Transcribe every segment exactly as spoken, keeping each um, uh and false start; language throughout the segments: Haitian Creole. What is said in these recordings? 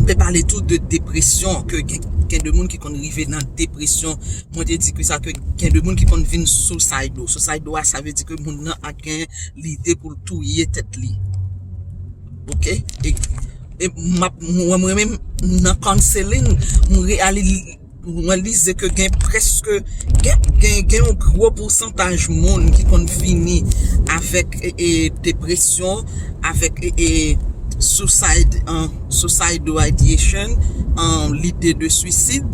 te pale tou de depresyon, ke gen, gen de moun ki konn rive nan depresyon. Mwen te di ke sa, ke gen de moun ki konn vin suicidal. Suicidal a, sa vle di ke moun nan a gen lide pou l touye tèt li. Oke? E, e m ap, mwen, mwen menm, nan counseling, mwen reyalize, mwen reyalize ke gen prèske, gen, gen, gen yon gwo pousantaj moun ki konn vini avèk, e, e, depresyon, avèk, e, e, suicide, an, suicidal ideation, an, lide de swisid.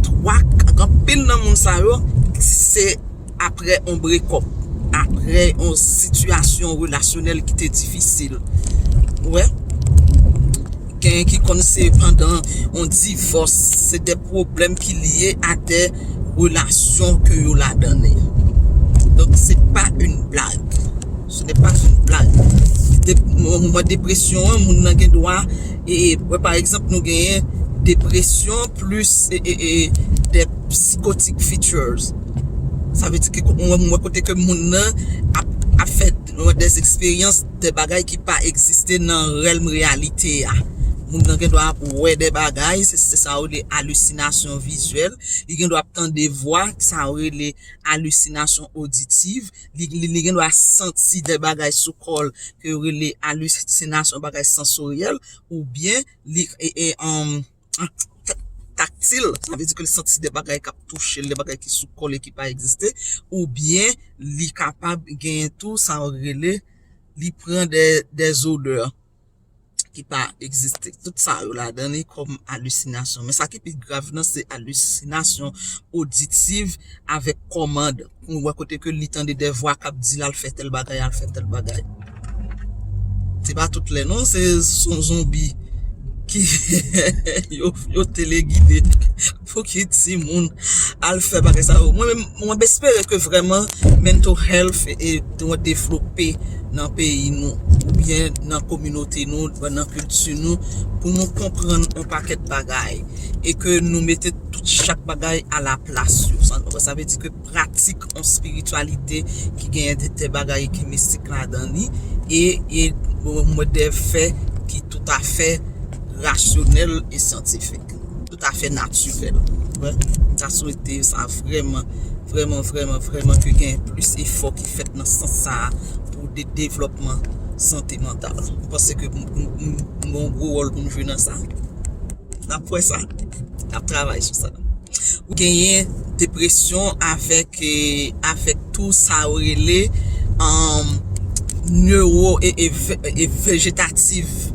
Twa, anpil nan moun sa yo, se apre yon break-up, apre yon sitiyasyon relasyonèl ki te difisil. Ou wè? Gen ki konn se pandan yon divòs, se de pwoblèm ki lye a de relasyon ke yo ladan yo. Donk, se pa yon blag. Ce n'est pas une blague. De, moman depresyon an, moun nan gen dwa, e, wè, pa egzanp, nou genyen depresyon plis, e, e, e, de psychotic features. Sa vle di ke, mwen, mwen kote ke moun nan ap, ap fè, wè, des expériences, de bagay ki pa egziste nan rèlm reyalite a. Moun nan gen dwa ap wè de bagay, se, se sa yo rele hallucination visuelle. Li gen dwa ap tande vwa, sa yo rele hallucination auditive. Li, li, li gen dwa santi de bagay sou kò l ke yo rele hallucination, bagay sansoryèl, oubyen li, e, e, um, taktil, sa vle di ke li santi de bagay k ap touche l, de bagay ki sou kò l e ki pa egziste, oubyen li kapab genyen tou sa yo rele, li pran de, des odeurs ki pa egziste. Tout sa yo ladan li kòm hallucination. Men sa ki pi grav nan, se hallucination auditive avèk command. Ou wè kote ke li tande de vwa k ap di l al fè tèl bagay, al fè tèl bagay. Se pa tout lè non, se son zonbi ki yo, yo telegide pou ki timoun al fè bagay sa yo. Mwen menm, mwen espere ke vrèman mental health e, e dwe devlope nan peyi nou, oubyen nan kominote nou, nan kilti nou, pou nou konprann yon pakèt bagay, e ke nou mete tout chak bagay a la plas yo. Sa, sa vle di ke pratik yon espirityalite ki genyen de, de bagay ki mistik ladan li, e, e mwen de fè ki toutafè rasyonèl e syantifik, toutafè natirèl. Wè, m ta swete sa vrèman, vrèman, vrèman, vrèman ke gen plis efò ki fèt nan sans sa a pou de devlòpman sante mantal. M panse ke m, m, m, m gen yon gwo wòl pou m jwe nan sa. N ap wè sa. N ap travay sou sa. Ou genyen depresyon avèk, e, avèk tou sa yo rele, um, neuro e, e ve-, e vegetative,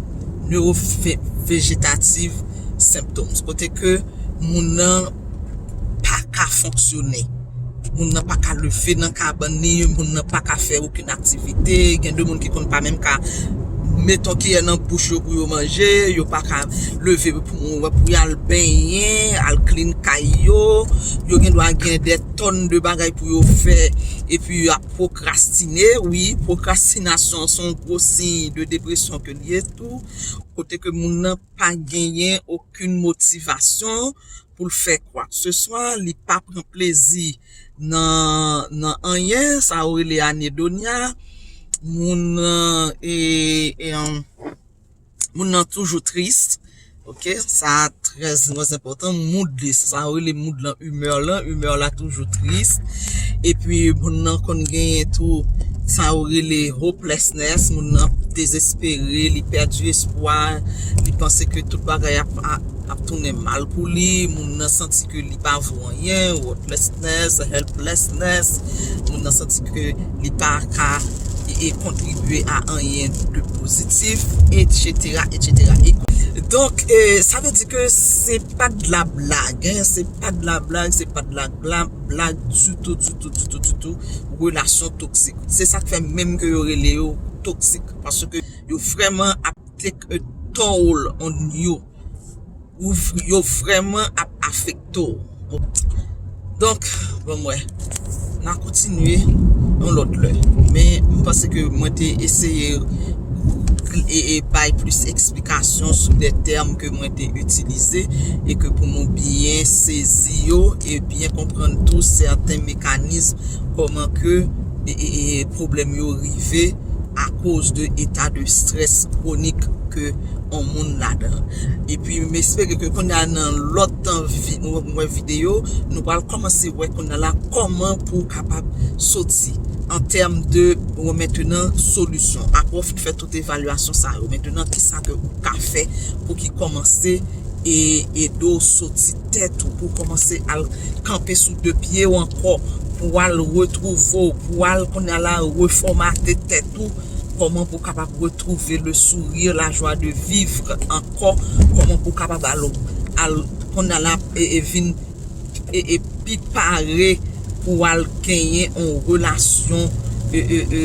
neuro ve-, vegetative symptoms. Kote ke moun nan pa ka fonksyone. Moun nan pa ka leve nan kabann li, moun nan pa ka fè okenn aktivite. Gen de moun ki konn pa menm ka met yon kiyè nan bouch yo pou yo manje, yo pa ka leve pou, pou y al benyen, al clean kay yo. Yo gen dwa gen de tòn de bagay pou yo fè, epi y ap pwokrastine. Wi, pwokrastinasyon se yon gwo siy de depresyon ke l ye tou. Kote ke moun nan pa genyen okenn motivasyon pou l fè kwakeseswa, li pa pran plezi nan, nan anyen, sa yo rele anedonya. Moun nan, e, e, um, moun nan toujou tris. Oke, sa trè enpòtan, mood li, sa yo rele mood lan, imè lan, imè la toujou tris. Epi moun nan konn genyen tou sa yo rele hopelessness, moun nan dezespere, li pèdi espwa, li panse ke tout bagay ap, ap, ap tounen mal pou li, moun nan santi ke li pa vo anyen, worthlessness, helplessness, moun nan santi ke li pa ka e, e kontribye a anyen de pozitif, etsetera, etsetera. E, donk, e, sa vle di ke se pa de la blag, hein, se pa de la blag, se pa de la blag, blag ditou, ditou, ditou, ditou, relasyon toksik. Se sa k fè menm ke yo rele yo toksik, paske yo vrèman ap take a toll on you. Ou v-, yo vrèman ap afekte w. Donk, bon, mwen, n a kontinye yon lòt lè. Men, m panse ke mwen te eseye e, e bay plis eksplikasyon sou de tèm ke mwen te itilize e ke pou nou byen sezi yo e byen konprann tou sèten mekanis kòman ke e, e, e pwoblèm yo rive akoz de eta de strès kwonik ke yon moun ladan. Epi m espere ke kounye a nan lòt tan vi- mwen videyo, nou pral kòmanse wè kounye a la kòman pou w kapab soti an tèm de ou mentenan solisyon. Apre w fin fè tout evalyasyon sa yo, mentenan kisa ke ou ka fè pou ki kòmanse e ede w soti tèt ou, pou w kòmanse al kanpe sou de pye w ankò, pou w al retwouve w, pou w al kounye a la refòmate tèt ou, kòman pou w kapab retwouve le sourire, la joie de vivre ankò, kòman pou w kapab al, al kounye a la e, e vin e, e pi pare pou w al genyen yon relasyon e, e, e,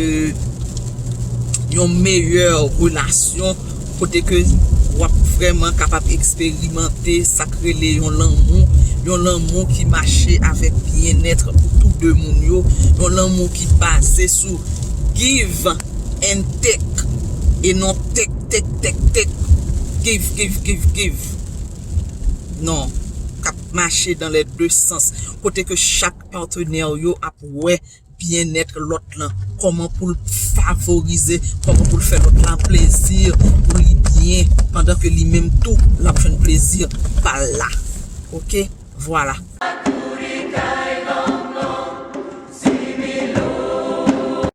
yon meyè relasyon kote ke w ap vrèman kapab eksperimante sa k rele yon lanmou, yon lanmou ki mache avèk byennèt pou tou de moun yo, yon lanmou ki baze sou give and take e non take, take, take, take, give, give, give, give. Non, k ap mache dans les deux sens. Kote ke chak patnè yo ap wè byennèt lòt lan, kòman pou l favorize, kòman pou l fè lòt lan plezi, pou li byen, pandan ke li menm tou l ap jwenn plezi pa l la. Oke, vwala.